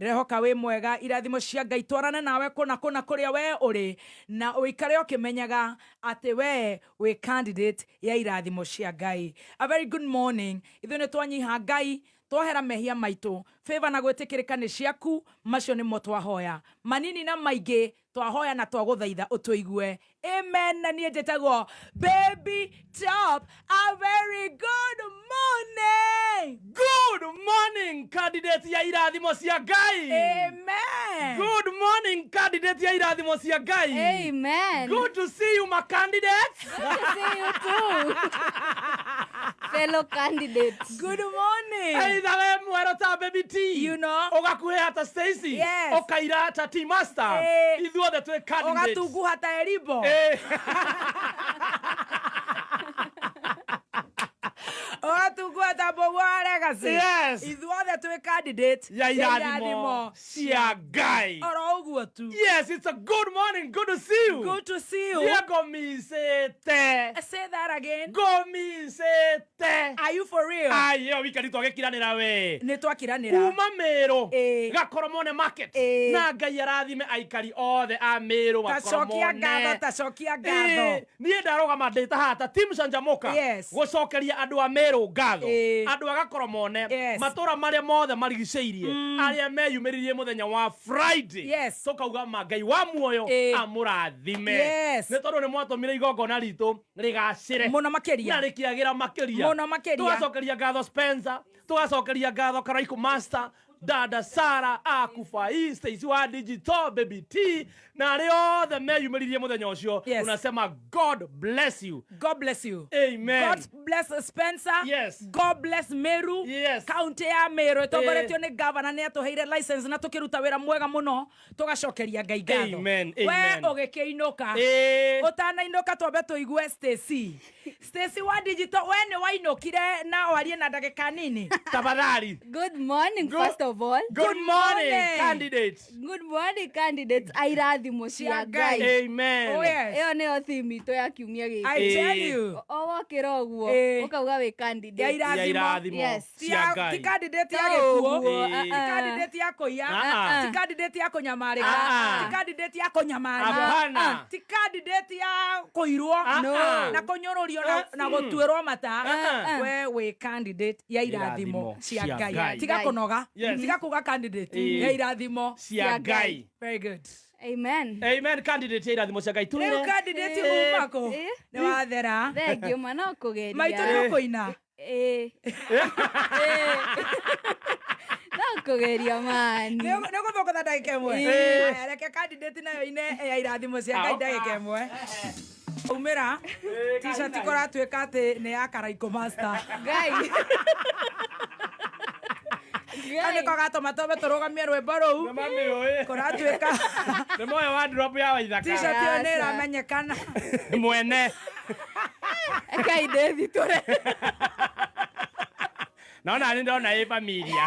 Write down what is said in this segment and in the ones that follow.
Ndĩrehoka wĩ mwega, irathimo cia Ngai twarane nawe kũna kũna kũrĩa we ũrĩ, na ũikare ũkĩmenyaga atĩ we wĩ candidate ya irathimo cia Ngai. A very good morning. Ithuĩ nĩ twanyiha Ngai, twahera mehia maitũ. Favor na gwĩtĩkĩrĩka nĩ ciaku, macio nĩmo twahoya. Manini na maingĩ twahoya na twagũthaitha ũtũigue. Amen. Na niĩ njĩtagwo Baby Top. A very good morning. Good morning, candidate ya irathimo cia Ngai. Amen. Good morning, candidate ya irathimo cia Ngai. Amen. Good to see you, my candidates. Good to see you too. Fellow candidates. Good morning. Either we mwerũ ta Baby T. You know. Ũgakuhĩha ta Stacy. Yes. Ũkaira ta T Master. Eh. Ithuothe twĩ candidates. Ũgatunguha ta Eribo. Eh. Ũgatunguha ta Mbũgua wa Legacy. Yes. Ithuothe twĩ candidate Ya irathimo cia Ngai. Oro ũguo tu. Yes, it's a good morning. Good to see you. Good to see you. Niĩ ngũmicĩte. Say that again. Ngũmicĩte. Are you for real? Ai, ĩyo wikendi twagĩkiranĩra we. Nĩ twakiranĩra. Kuma Mĩrũ Ĩĩ. Gakoromone market Ĩĩ. na Ngai arathime aikari othe a Mĩrũ Tacokia ngatho, Gakoromone. tacokia ngatho. Ĩĩ, niĩ ndarũgama ndĩ ta haha ta team Canjamũka Yes. gũcokeria andũ a Mĩrũ ngatho Ĩĩ. andũ a Gakoromone Yes. matũra marĩa mothe marigicĩirie arĩa meyumĩririe mũthenya wa Friday Yes. tũkauga ma Ngai wa muoyo Ĩĩ. amũrathime Yes. nĩ tondũ nĩ mwatũmire igongona ritũ rĩgacĩre Mũno makĩria. na rĩkĩagĩra makĩria Mũno makĩria. tũgacokeria ngatho Spencer tũgacokeria ngatho Karaikũ Master Dada Sara Akufai Stacy wa Digital Baby T na arĩa othe meyumĩririe mũthenya ũcio Yes. tunasema God bless you. God bless you. Amen. God bless Spencer. Yes. God bless Meru. Yes. Kaunti ya Meru ĩtongoretio nĩ gavana nĩ atũheire license na tũkĩruta wĩra mwega mũno tũgacokeria Ngai ngatho. Amen, We amen. ũgĩkĩinũka. Ĩĩ. Ũtanainũka twambe tũigue Stacy. Stacy wa digital we nĩ wainũkire na warie na ndagĩka nini. Tafadhali. Good morning, first of all. Good morning, morning. candidates. Good morning, candidates. Airathimo cia Cia Ngai. Ngai. Amen. Oh, yes. Ĩyo nĩyo theme itũ ya kiumia gĩkĩ. I tell Ĩĩ. you. O wokĩra ũguo, Ĩĩ. ũkauga wĩ Ya candidate. Ya irathimo. irathimo Yes. cia Ti Ngai. candidate ya Ta gĩkuũ. ũguo, Ĩĩ. ah, Ti ah. candidate ya kũiya. Ah, ah. Ti candidate ya kũnyamarĩka. Ah, ah. Ti candidate ya kũnyamario. Hapana. Ti candidate ya kũirwo Ah, No. ah. na kũnyũrũrio na, Ah, na gũtuĩrwo mata. Ah, ah. We wĩ candidate ya irathimo Irathimo cia cia Ngai. Ngai. Tiga kũnoga. Yes. Tiga kuga candidate Ĩĩ. ya irathimo. Cia Ngai. Very good. Amen. Amen candidate ya irathimo cia Ngai. Rĩu Twĩre. candidate Ĩĩ. uma kũ? Ĩĩ. Nĩ wathera. Thengiũ ma no kũgeria. Maitũ nĩ ũkũina. Ĩĩ. Ĩĩ. No kũgeria mani. Nĩ ũgũthũkũtha ndagĩka ĩmwe. Ĩĩ. Aya, reke candidate nayo ine ya irathimo cia Ngai ndagĩka ĩmwe. Umĩra t-shirt kũratuĩka atĩ nĩ ya Karaikũ Master. Ngai. Kau nĩko gatũma twambe tũrũgamie rwĩmbo rũu. Nĩ mamĩũĩ. Kũratuĩka Nĩ moĩ wardrobe ya Waithaka. t-shirt ĩyo nĩ Aca. ĩramenyekana. Mwene. Ngai ndethitũre. Naona nĩ ndona ĩ familia.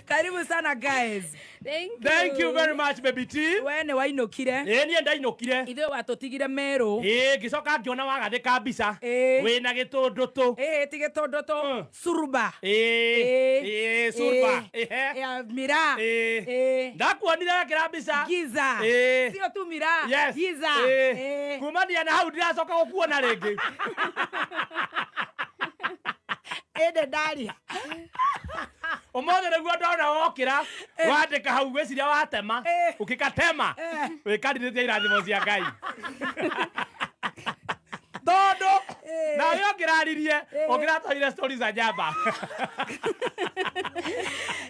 Karibu sana guys. Thank you. Thank you very much baby T. We nĩ wainũkire. Ĩĩ niĩ ndainũkire. Ithuĩ watũtigire Meru. Ĩĩ ngĩcoka ngĩona wagathĩka mbica. Ĩĩ. Wĩna gĩtũndũtũ. Ĩĩ ti gĩtũndũtũ. Suruba. Ĩĩ. Ĩĩ surba. Ĩhe. Ya mira. Ĩĩ. Ĩĩ. Ndakuonire wekĩra mbica. Giza. Ĩĩ. Sio tu mira. Yes. Giza. Ĩĩ. Ĩĩ. Kumania na hau ndiracoka gũkuona rĩngĩ. Ĩndĩ ndaria. Ũmũthĩ nĩguo ndona wokĩra wandĩka hau gwĩciria watema Eh. ũkĩkatema Eh. wĩkandirĩtie irathimo cia Ngai tondũ Eh. nawe ũngĩraririe ũngĩratwarire stories za njamba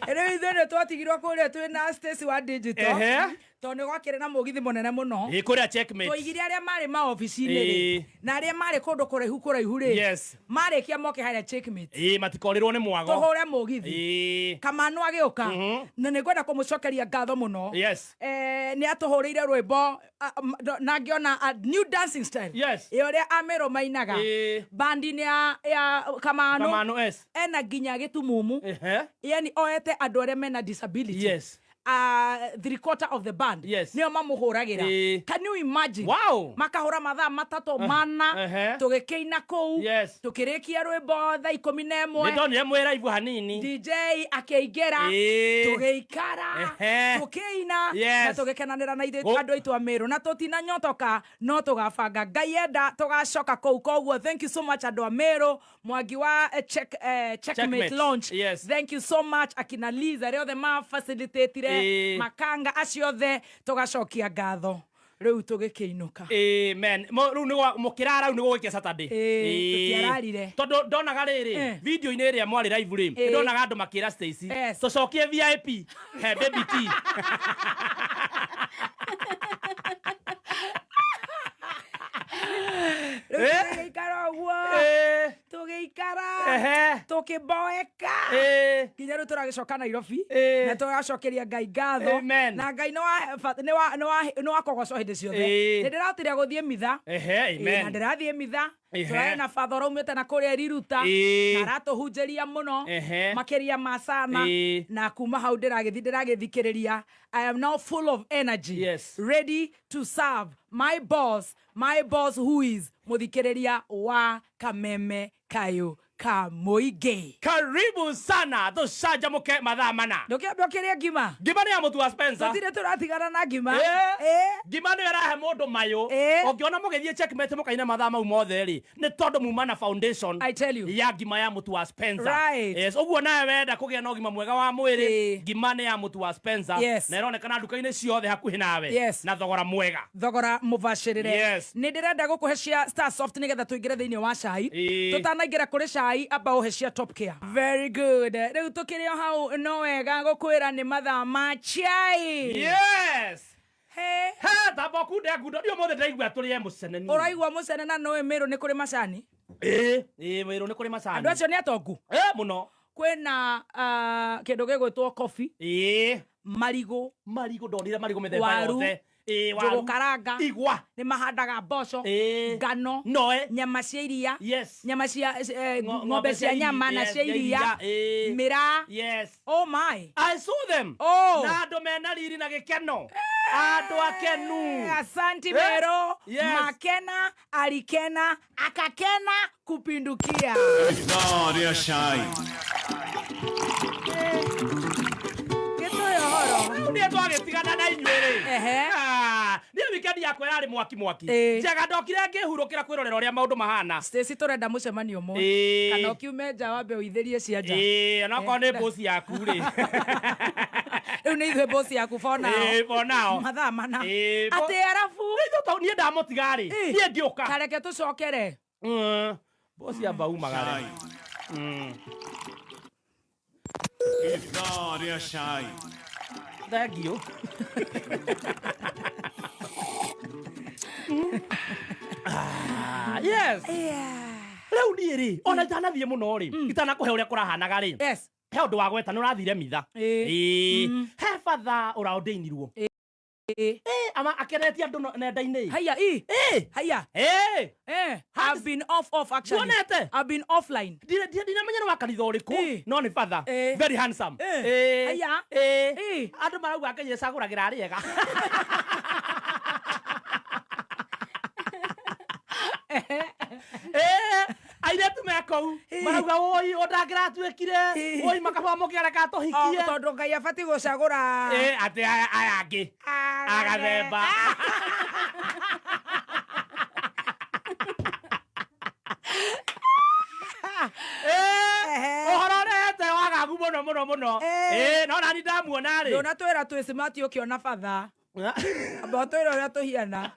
Rĩu ithuĩ nĩ twatigirwo kũrĩa twĩ na Stacy wa digital. Ehe. Tondũ nĩ gwakĩrĩ na mũgithi mũnene mũno. Ĩ kũrĩa checkmate Twaigire arĩa marĩ maobici-inĩ rĩ Ĩĩ. na arĩa marĩ kũndũ kũraihu kũraihu rĩ Yes. marĩkia moke harĩa checkmate Ĩ matikorirwo nĩ mwago tũhũre mũgithi Ĩ Kamano agĩũka na nĩ ngwenda kũmũcokeria ngatho mũno Yes. Eh, nĩ atũhũrĩire rwĩmbo na ngĩona a new dancing style Yes. ĩ ũrĩa Amero mainaga Ĩĩ. bandi-inĩ ya Kamano Kamano S ena nginya gĩtumumu Ehe. yani oete andũ arĩa mena disability Yes. Three quarter of the band Yes. nĩo mamũhũragĩra. Ĩĩ. Can you imagine? Wow. Makahũra mathaa matatũ mana. Tũgĩkĩina kũu. Tũkĩrĩkia rwĩmbo thaa 11. Nä ndonire mwä raibu hanini. DJ akĩingĩra. Tũgĩikara. Tũkĩina na tũgĩkenanĩra na ithuĩ andũ aitũ a Meru, na tũtinanyotoka, no tũgabanga, Ngai enda, tũgacoka kũu. Koguo thank you so much, andũ a Meru, Mwangi wa checkmate Checkmate. launch. Thank you so much, akina Liz, arĩa othe mafacilitatire, makanga acio othe, tũgacokia ngatho. Rĩu tũgĩkĩinũka. Amen. Rĩu nĩ mũkĩrara, rĩu nĩ gũgĩkia Saturday. Ĩĩ, tũtiararire. Tondũ ndonaga rĩrĩ video-inĩ ĩrĩa mwarĩ live rĩ, ndonaga andũ makĩra Stacy tũcokie VIP he Baby T. Rĩu tũgĩikara ũguo, tũgĩikara, tũkĩboeka nginya rĩu tũragĩcoka Nairobi. Na tũgacokeria Ngai ngatho. Amen. Na Ngai nĩ wa kũgocwo hĩndĩ ciothe. Nĩ ndĩrahotire gũthiĩ mitha. Ĩĩ, na Amen. ndĩrathiĩ mitha. Tũrarĩ na batha ũraumĩte na kũrĩa Riruta na aratũhunjĩria mũno makĩria ma sana. Na kuma hau ndĩragĩthiĩ ndĩragĩthikĩrĩria. I am now full of energy, ready to serve my boss, my boss who is mũthikĩrĩria wa Kameme Kayũ ka Mũingĩ. Karibu sana, tũcanjamũke mathaa mana. Ndũkĩambe ũkĩrĩe ngima. Ngima nĩ ya mũtu wa Spencer. Tũtirĩ tũratigana na ngima. Ngima nĩyo ĩrahe mũndũ mayũ. Ũngĩona mũgĩthiĩ Checkmate mũkaina mathaa mau mothe rĩ, nĩ tondũ muma na foundation I tell you. ya ngima ya mũtu wa Spencer. Right. Yes, ũguo nawe wenda kũgĩa na ũgima mwega wa mwĩrĩ, ngima nĩ ya mũtu wa Spencer. Na ĩronekana nduka-inĩ ciothe hakuhĩ nawe. Na thogora mwega. Thogora mũbacĩrĩre. Nĩ ndĩrenda gũkũhe cia Star Soft nĩgetha tũingĩre thĩinĩ wa cai. Tũtanaingĩra kũrĩ cai, amba ũhe cia Top Care. Very good. Rĩu tũkĩrĩ o hau, no wega gũkwĩra nĩ mathaa ma chai. He. He tamba ũkunde ngundo ndiũ mũthĩ, ndĩraigua tũrĩe mũcene niĩ. Ũraigua mũcene, na nĩũĩ Mĩrũ nĩ kũrĩ macani. Ĩĩ, Mĩrũ nĩ kũrĩ macani. Andũ acio nĩ atongu. Ĩĩ, mũno. Kwĩna kĩndũ gĩgwĩtwo coffee, marigũ, Marigũ, ndonire marigũ mĩthemba waru, yothe. Ĩĩ, njũgũ waru, karanga, igwa, nĩ mahandaga mboco, ngano, noe, nyama cia iria, nyama cia ng'ombe ng'ombe cia nyama na cia iria, mĩraa. Oh my. I saw them. Oh. Na andũ mena riri na gĩkeno, andũ akenu. Asanti Mero. Makena alikena akakena kupindukia. Victoria Shine. Gĩtũĩ ũhoro. Rĩu niĩ twagĩtigana na inyuĩ rĩ, Ah, niĩ weekend yakwa yarĩ mwaki mwaki. Njega, ndokire ngĩhurũkĩra kwĩrorera ũrĩa maũndũ mahana. Stacy, tũrenda mũcemanio ũmwe. Kana ũkiume nja wambe ũithĩrie cia nja. Ĩĩ, onokorwo nĩ mboci yaku rĩ. Rĩu nĩ ithuĩ boss yaku for now. Ĩĩ, for now. Mathaa mana. Ĩĩ, Atĩ arabu. Ithuĩ niĩ ndamũtiga rĩ, niĩ ngĩũka. Kareke tũcokere. Bosi amba umagare. Shine. Victoria Shine. Thank you. Ah, yes. Rĩu niĩ rĩ, ona itanathiĩ mũno rĩ, itanakũhe ũrĩa kũrahanaga rĩ, he ũndũ wa gweta, nĩ ũrathire mitha. Ĩĩ. He batha ũraũndĩinirwo. Ama akenetie andũ nenda-inĩ. Haya i. Haya. I've been off off actually. Nduonete? I've been offline. Ndinamenya nĩ wa kanitha ũrĩkũ, no nĩ batha very handsome. Haya. Andũ marauga Ngai ecagũragĩra arĩa ega. Airĩtu me kũu marauga ũi ũndangĩratuĩkire ũi makaba mũkĩareka Oh, tũhikie. tondũ Ngai abatiĩ gũcagũra. Atĩ aya angĩ agathemba. Ũhoro ũrehete wagagu mũno mũno mũno. No nani ndamuona rĩ. Ndũnatwĩra twĩ smart ũkĩona batha. Amba ũtwĩre ũrĩa tũhiana.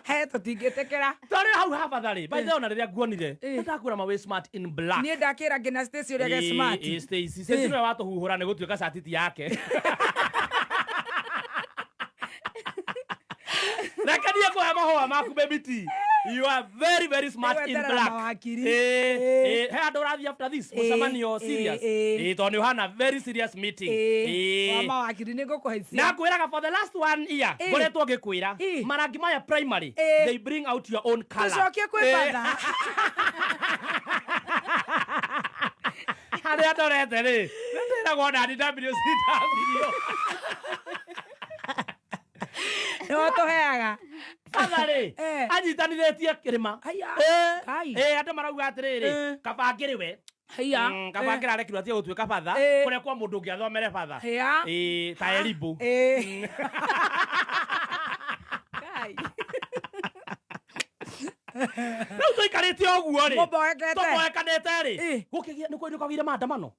He tũtingĩtĩkĩra. Twarĩ hau ha batha rĩ, by the way, ona rĩrĩa nguonire nĩndakwĩra ma wĩ smart in black. Niĩ ndakĩra nginya Stacy ũrĩa ge smart. Ĩĩ, Stacy, Stacy nĩwe watũhuhũra nĩ gũtuĩka catiti yake. Reke niĩ ngũhe mahũa maku, Baby T. You are very very smart in Nĩgweterera black. mawakiri. He andũ ũrathiĩ after this mũcemanio serious. Tondũ nĩ ũhana very serious meeting. Wa mawakiri nĩ ngũkũhaicia. Na ngwĩraga for the last one year ngoretwo ngĩkwĩra marangi maya primary, they bring out your own color. Tũcokie kwĩ batha. Harĩa ndorete rĩ, nĩndĩragwo Njĩtagwo nani WCW. Nĩwe ũtũheaga. Batha rĩ, anyitanithĩtie kĩrĩma. Haiya. Eh, Kai. eh, andũ marauga atĩrĩrĩ, kaba ngĩrĩ we. Haiya. Kaba ngĩrarekirwo atige gũtuĩka batha, kũrĩa kwa mũndũ ũngĩ athomere batha. Haiya. Eh, ta Erimbo. Kai. Rĩu tũikarĩte ũguo rĩ, Mũmboekete. tũmboekanĩte rĩ, gũkĩgĩa nĩ kwagĩire maandamano.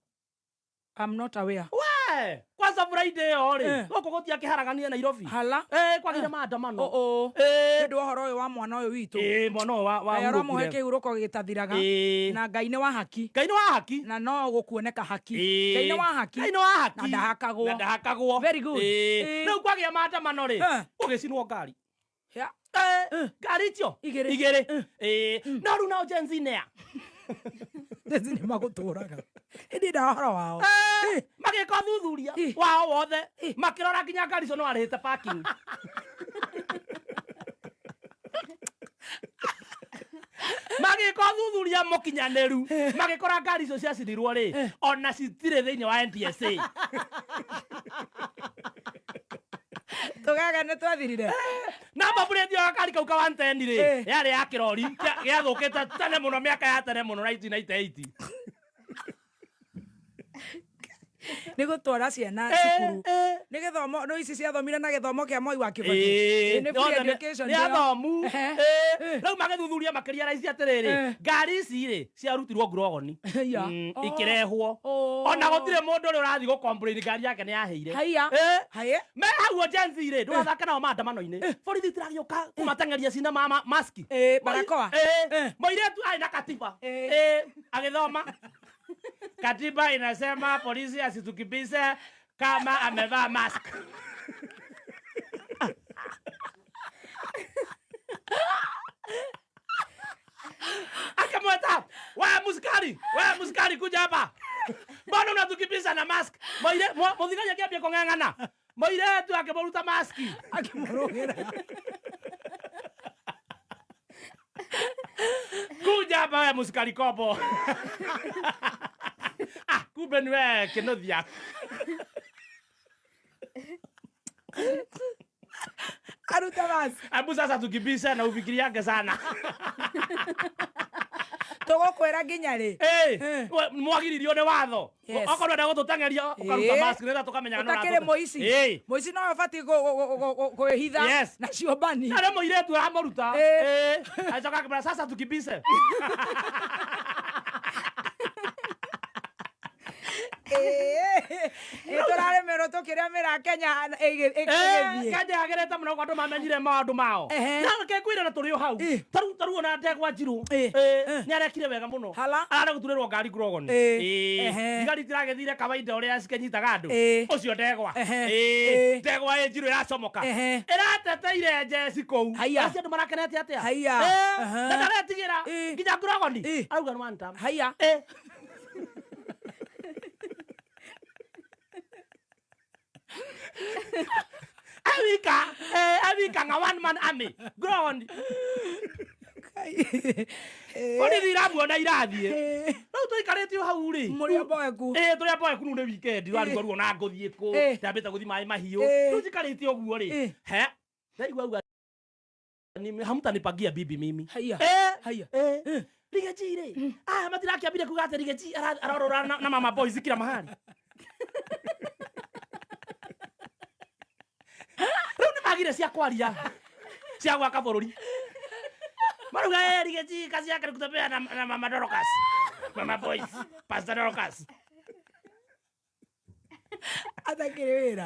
I'm not aware. We, kwanza Friday ĩyo rĩ, gũkũ gũtiakĩharagania Nairobi. Hala. Eh, kwagĩire maandamano. Oh, oh. Eh. Nĩ ũndũ wa ũhoro ũyũ wa mwana ũyũ witũ. Eh, mwana ũyũ wa Ngai aramũhe hurũkire. kĩhurũko gĩtathiraga. Na Ngai nĩ wa haki. Ngai nĩ wa haki. Na no gũkuoneka haki. Ngai nĩ wa haki. Ngai nĩ wa haki. Na ndahakagwo. Na ndahakagwo. Very good. Rĩu kwagĩa maandamano rĩ, gũgĩcinwo ngari. Ya. Ngari icio Igĩrĩ. Igĩrĩ. No rĩu nao Gen Z nĩa? Gen Z nĩ magũtũraga. Ĩndĩ nda ũhoro wao. Magĩka ũthuthuria wao wothe, makĩrora nginya ngari icio no arĩhĩte parking. Magĩka ũthuthuria mũkinyanĩru, magĩkora ngari icio ciacinirwo rĩ, ona citirĩ thĩinĩ wa NTSA. Tũgega nĩ twathirire. Namba plate ya kari kau ka 110 rĩ, yarĩ ya kĩrori gĩathũkĩte tene mũno, mĩaka ya tene mũno 1998. Nĩ gũtwara ciana cukuru. Nĩ gĩthomo, no ici ciathomire na gĩthomo kĩa Moi wa Kibaki. Nĩ free education nĩ nĩyo. athomu. Rĩu magĩthuthuria makĩria raici atĩrĩrĩ, ngari ici rĩ ciarutirwo ngurogoni. Haiya. Ikĩrehwo. Ona gũtirĩ mũndũ ũrĩa ũrathiĩ gũ-complain ngari yake nĩ yahĩire. Haiya. Haiya. Me hau Gen Z rĩ, ndũgathake nao maandamano-inĩ. Borithi itiragĩũka kũmateng'eria cina maski. Barakoa. Mũirĩtu arĩ na katiba. Agĩthoma. Katiba inasema polisi asitukimbize kama amevaa mask. Akamweta, wewe muskari, wewe muskari kuja hapa. Mbona unatukimbiza na mask? Moire, muthigari akĩambia kũng'ang'ana. Mũirĩtu akĩmũruta maski. Akĩmũrũgĩra. Kuja hapa wewe muskari kobo. Ah, kumbe ni wewe Kĩnuthia. Aruta mask. Hebu sasa tukibisha na ufikiriage sana. Tũgũkwĩra nginya rĩ. Mwagiririo nĩ watho. Yes. Okorwo ndenda gũtũteng'eria ũkaruta mask nĩgetha tũkamenyaga nĩ Ũtakĩrĩ ũratũte- mũici. Mũici no ũbatiĩ kwĩhitha Yes. na cio mbani. Na nĩ mũirĩtu aramũruta. Acoka akĩmwĩra sasa tukibishe. Nĩ tũraremerwo tũkĩremera Kenya ĩgĩthiĩ. Kenya yagĩrĩte mũno ũguo andũ mamenyire maũndũ mao. Na reke ngwĩre na tũrĩ o hau. Tarĩu ona ndegwa Njirũ, nĩ arekire wega mũno. Ararĩ gũturĩrwo ngari ngurogoni. Thigari itiragĩthire kawaida ũrĩa cikĩnyitaga andũ. Ũcio ndegwa. Ndegwa ĩ Njirũ ĩracomoka. Ĩrateteire njeci kũu. Haiya. Acio andũ marakenete atĩa? Haiya. Na ndaretigĩra nginya ngurogoni. Arauga nĩ one term. Haiya. Awika, awika nga one man army. Ground. Borithi iramuona irathiĩ. Rĩu tũikarĩte o hau rĩ. Mũrĩ a mboeku. Tũrĩ a mboeku rĩu nĩ weekend warigwo ruo na ngũthiĩ kũ. Ndambĩte gũthiĩ maĩ mahiũ. Rĩu njikarĩte ũguo rĩ. He. Ndaigua auga hamtanipangia bibi mimi. Haiya. Haiya. Rigaji rĩ. Aya matirakĩambire kuga atĩ Rigaji arorora na mama boys kila mahali. Rĩu nĩ magire cia kwaria cia gwaka bũrũri. Marauga, Rigaji kazi yake ni kutembea na mama Dorcas. Mama boys, Pastor Dorcas. Atakĩrĩ wĩra.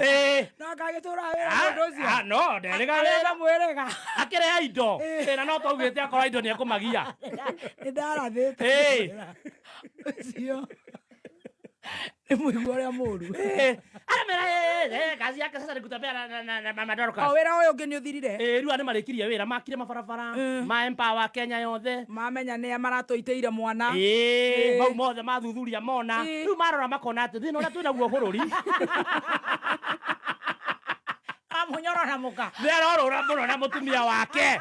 No akagĩtũra wĩra mũndũ ũcio. No, nderĩga Arenda wĩra. mwĩrĩga. Akĩrehe indo. Na no twaugĩte akorwo indo nĩ ekũmagia. Nĩ ndarathĩte. Ũcio. Nĩ mũigua ũrĩa mũru. Aramera, kazi yake sasa ni kutembea na mama Dorcas. O wĩra ũyũ ũngĩ nĩ ũthirire. Rĩu nĩ marĩkirie wĩra, makire mabarabara, ma empower Kenya yothe. Mamenya nĩa maratũitĩire mwana. Mau mothe mathuthuria mona. Rĩu marora makona atĩ thĩna ũrĩa twĩnaguo bũrũri. Amũnyoro na mũka. Nĩ arorũra mũno na mũtumia wake.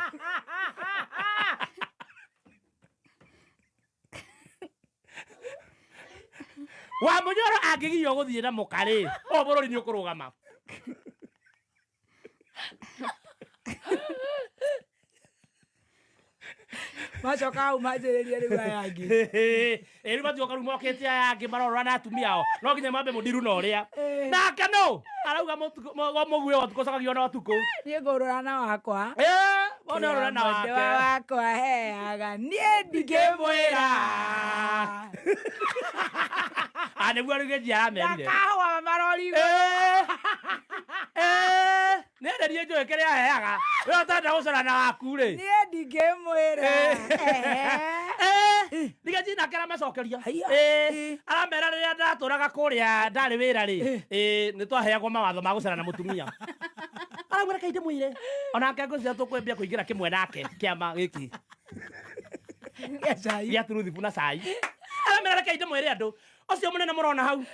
Wa Munyoro angĩgirio gũthiĩ na mũka rĩ, o bũrũri nĩ ũkũrũgama. Macoka hau manjĩrĩrie rĩu aya angĩ. Ĩ rĩu matigoka rĩu mokĩte aya angĩ marorora na atumia ao, no nginya mambe mũndiru na ũrĩa. Nake nũ arauga mũguĩ wa ũtukũ ũcokagio na ũtukũ. Niĩ ngũrũra na wakwa. Wona ũrũra na wake. Mwendwa wakwa heaga niĩ ndingĩmwĩra. Ah, nĩguo rĩu Gĩnji aramerire. Ndakahũa marori. Nĩ enderie njũĩ kĩrĩa aheaga. We ũtenda gũcora na waku rĩ. Niĩ ndingĩmwĩra. Ndigeci nake aramacokeria. Aramera rĩrĩa ndatũraga kũrĩa ndarĩ wĩra rĩ, nĩ twaheagwo mawatho ma gũcera na mũtumia. Arauga reke ndĩmwĩre. Onake ngwĩciria tũkwambia kũingĩra kĩmwe nake kĩama gĩkĩ. Gĩa turuthibu na cai. Aramera reke ndĩmwĩre andũ. Ũcio mũnene mũrona hau,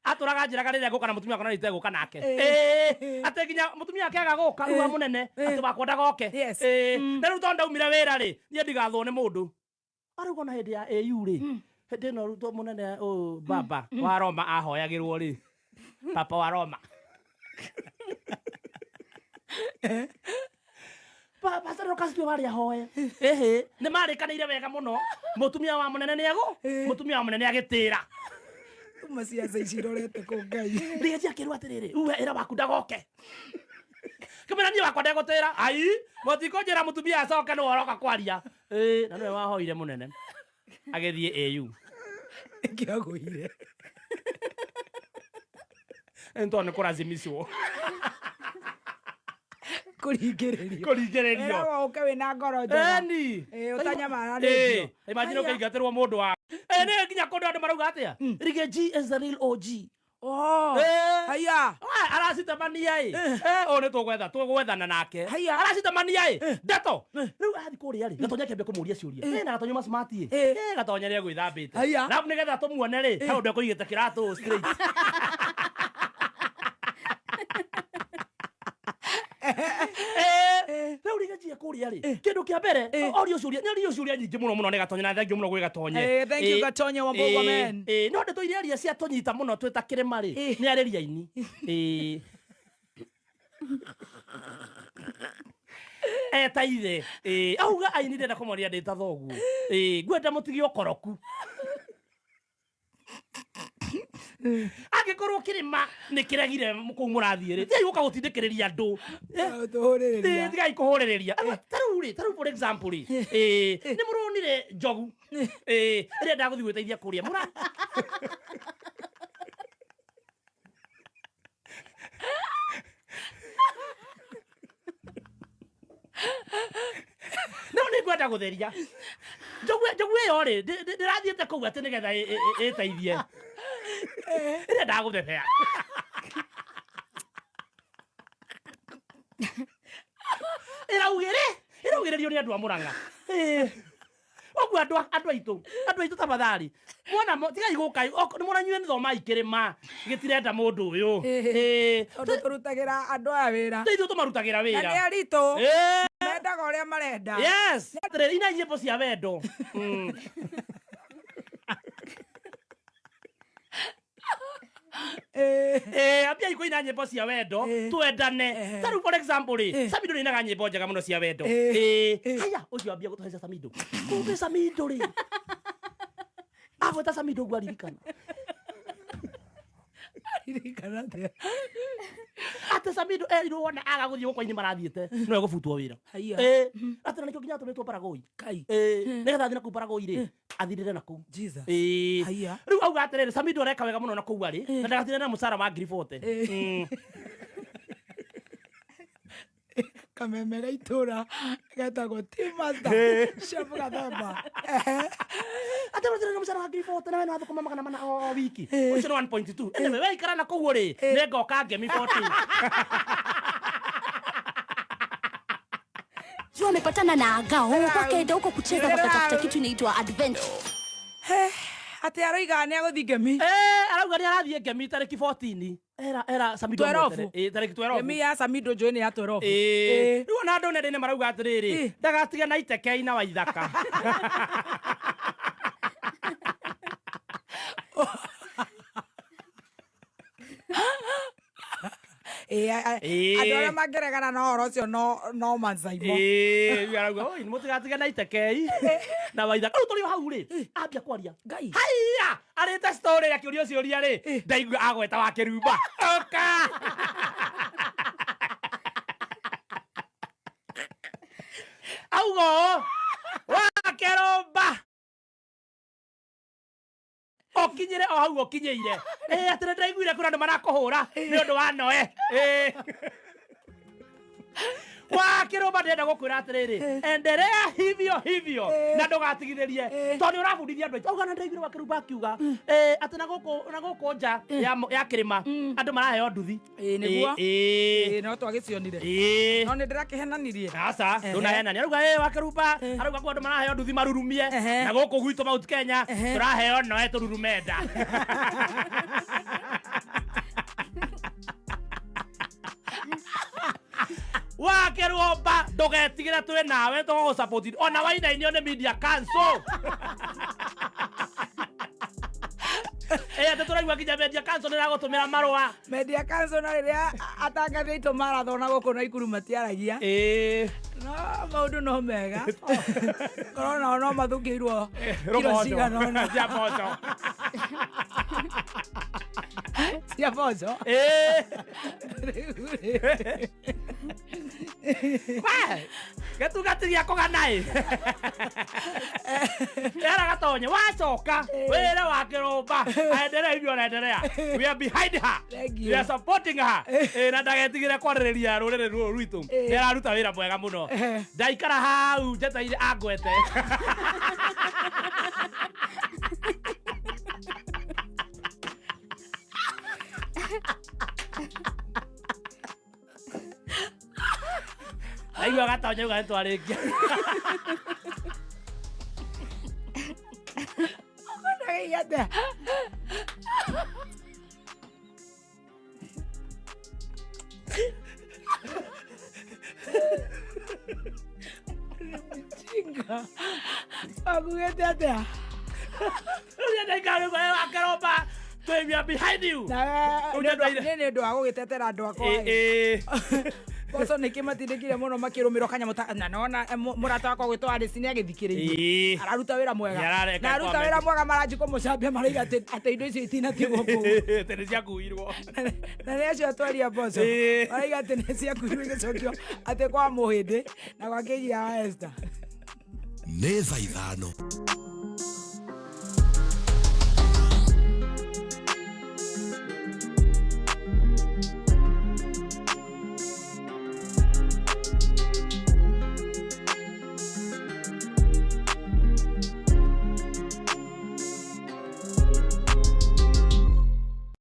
atũraga njĩraga rĩrĩa ngũka na mũtumia wakwa na itegũka nake. Atĩ nginya mũtumia wake aga gũka, rĩu wa mũnene, atĩ wakwa ndagoke. Na rĩu tondũ ndaumire wĩra rĩ, niĩ ndigathwo nĩ mũndũ. Arauga ona hĩndĩ ya AU rĩ, hĩndĩ ĩno rĩu mũnene ũyũ baba wa Roma ahoyagĩrwo rĩ, papa wa Roma. Pastor Dorcas tiwe warĩ ahoe. Ĩhĩ, nĩ marĩkanĩire wega mũno. Mũtumia wa mũnene nĩ agũ, mũtumia wa mũnene agĩtĩra. Uma ciaca ici irorete kũ Ngai. Rĩngĩ akĩrwo atĩrĩrĩ, uwe ĩra waku ndagoke. Kĩmwĩra niĩ wakwa ndegũtĩra. Ai, mũtikũnjĩra mũtumia acoke nĩwe ũroka kwaria. Na nĩwe wahoire mũnene. Agĩthiĩ AU. Nĩkĩo agũire. Nĩ tondũ nĩ kũracimicwo. Kũringĩrĩrio. Kũringĩrĩrio. Ĩragwo ũke wĩna ngoro njega. Eni. Ũtanyamaranĩtio. Imagine ũkĩingatĩrwo mũndũ wa. Nĩ nginya kũndũ andũ marauga atĩa? Riggy is the real OG. Haya. Aracitemania ĩ. Ũyũ nĩ tũgwetha, tũgwethana nake. Haya. Aracitemania ĩ. Ndeto. Rĩu athiĩ kũrĩa rĩ, Gatonya akĩambia kũmũria ciũria. Na Gatonya ma smart ĩ. Gatonya nĩ egwĩthambĩte. Haya. Na nĩgetha tũmuone rĩ, he ũndũ ekũigĩte kĩratũ straight. Rĩu Riggy kũrĩa rĩ, kĩndũ kĩa mbere, orio ciũria, nĩ orio ciũria nyingĩ mũno mũno nĩ Gatonya, na thank you mũno gwĩ Gatonye. Thank you, Gatonye wa Mbogwa man. No ndeto iria aria cia tũnyita mũno twĩ ta kĩrĩma rĩ, nĩ arĩria aini. Eta ithe. Auga aini ndĩrenda kũmoria ndĩ ta thoguo. Ngwenda mũtige ũkoroku. Angĩkorwo kĩrĩma nĩ kĩregire kũu mũrathiĩ rĩ, tigai gũka gũtindĩkĩrĩria andũ. Tũhũrĩrĩria. Tigai kũhũrĩrĩria. Ta rĩu rĩ, ta rĩu for example rĩ, nĩ mũronire njogu, ĩrĩa ndagũthiĩ gwĩteithia kũrĩa. Mũra- No nĩ ngwenda gũtheria. Njogu ĩyo rĩ, ndĩrathiĩte kũu atĩ nĩgetha ĩteithie. Ĩrĩa ndagũthebea. Ĩraugĩrĩrio nĩ andũ a Mũrang'a. Ũguo andũ aitũ, andũ aitũ tafadhali. Mwana tigai gũka, nĩ mwana inyuĩ nĩ thomai kĩrĩma, gĩtirenda mũndũ ũyũ. Tondũ tũrutagĩra andũ aya wĩra. Tondũ ithuĩ tũmarutagĩra wĩra. Na nĩ aritũ. Mendaga ũrĩa marenda. Yes. Atĩrĩrĩ, ina nyĩmbo cia wendo. Ambiai kũina nyĩmbo cia wendo, twendane. Ta rĩu for example rĩ, Samido nĩainaga nyĩmbo njega mũno cia wendo. Haya, ũcio ambia gũtũheca Samido. Kumbe Samido rĩ. Agweta Samido ũguo aririkana. Aririkana atĩa? Atĩ Samido erirwo wona aga gũthiĩ gũkwa-inĩ marathiĩte, no egũbutwo wĩra. Haiya. Atĩ na nĩkĩo nginya atũmĩtwo Baragoi. Kai. Nĩgetha athiĩ na kũu Baragoi rĩ, athirĩre na kũu. Jesus. Haiya. Rĩu auga atĩrĩrĩ, Samido areka wega mũno na kũu arĩ, na ndagatirĩre na mũcara wa ngiri bote. Kameme ga itũra getagwo Team Master, Chef Gathemba. Atĩ ũratirĩre na mũcara wa ngiri bote na we no athũkũma magana mana o wiki. Ũcio nĩ 1.2. Anyway, we ikara na kũu rĩ, nĩ ngoka ngemi 14. Juu amepatana na Agao, wakaenda huko kucheza wakatafuta kitu inaitwa adventure. Atĩ aroiga nĩ agũthiĩ Ngemi. Arauga nĩ arathiĩ Ngemi tarĩki 14. Era Samido Twerobu. mwetere. Tarĩki twerobu. Ngemi ya Samido njũĩ nĩ ya twerobu. Rĩu ona andũ nenda-inĩ marauga atĩrĩrĩ, ndagatige na itekei na Waithaka. Ĩĩ. Andũ arĩa mangĩregana na ũhoro ũcio no manzaimo. Ĩĩ, arauga oi mũtigatige na itekei na waithaka. Rĩu tũrĩ o hau rĩ, ambia kwaria. Ngai. Haiya, arĩte story akĩũrio ciũria rĩ, ndaigua agweta wa kĩrumba oka. Auga ũũ, wa kĩrumba ũkinyĩre o hau ũkinyĩire. Ĩ, atĩ nĩndĩraiguire kwĩna andũ marakũhũra nĩ ũndũ wa noe. Ĩ. Wa kĩrũmba, ndĩrenda gũkwĩra atĩrĩrĩ, endelea hivyo hivyo na ndũgatigithĩrie, tondũ nĩ ũrabundithia andũ aitũ. Auga na ndĩraiguire wa kĩrũmba akiuga atĩ na gũkũ nja ya kĩrĩma andũ maraheo nduthi. Ĩĩ, nĩguo. Ĩĩ. Ĩĩ, no twagĩcionire. Ĩĩ. No nĩ ndĩrakĩhenanirie. Aca, ndũnahenania. Arauga ĩ wa kĩrumba, arauga kwa andũ maraheo nduthi marurumie, na gũkũ gwitũ Mount Kenya tũraheo noe tũrurume nda. Wa kĩrũmba, ndũgetigĩre, twĩ nawe, tũgũgũsupport ona wainainio nĩ media council. Ĩ, atĩ tũraigua nginya media council nĩ ĩragũtũmĩra marũa. Media council, na rĩrĩa atangathi aitũ marathon na gũkũ Naikuru matiaragia. Ĩĩ. No maũndũ no mega, korwo nao no mathũkĩirwo kiro Rũboco. cigana ũna Cia mboco. Cia mboco. Ĩĩ. We, gĩtungati gĩa kũgana ĩ era gatonye wacoka wĩre wa kĩrũmba aendelee hivyo anaendelea. We are behind her. Thank you. We are supporting her. Ĩ, na ndagetigĩre kwarĩrĩria rũrĩrĩ rũrũ rwitũ. Nĩ araruta wĩra mwega mũno. Ndaikara hau njeteire angwete. Ndaigua gatonye uga nĩtwarĩkia. Atĩa? Mjinga. Akugete atĩa? Rĩu ndaikara rĩu wa kĩrũmba, we are behind you. Na Rĩu njeteire. nĩ ũndũ wa gũgĩtetera andũ akwa. Ĩ, ĩ. Mboco nĩkĩ matindĩkire mũno makĩrũmĩrwo kanyamũ ta na nona mũrata wakwa gwĩtwo Alice nĩ agĩthikĩrĩirie. Ĩ. Araruta wĩra mwega. Nĩarareka Na aruta comment. wĩra mwega, maranji kũmũcambia, maraiga atĩ indo icio itinatigwo kũu. Atĩ nĩ ciakuirwo. Na nĩ acio atwaria mboco. Ĩ. Maraiga atĩ nĩ ciakuirwo igĩcokio atĩ kwa mũhĩndĩ na kwa kĩgia wa Esther. Nĩ thaa 5.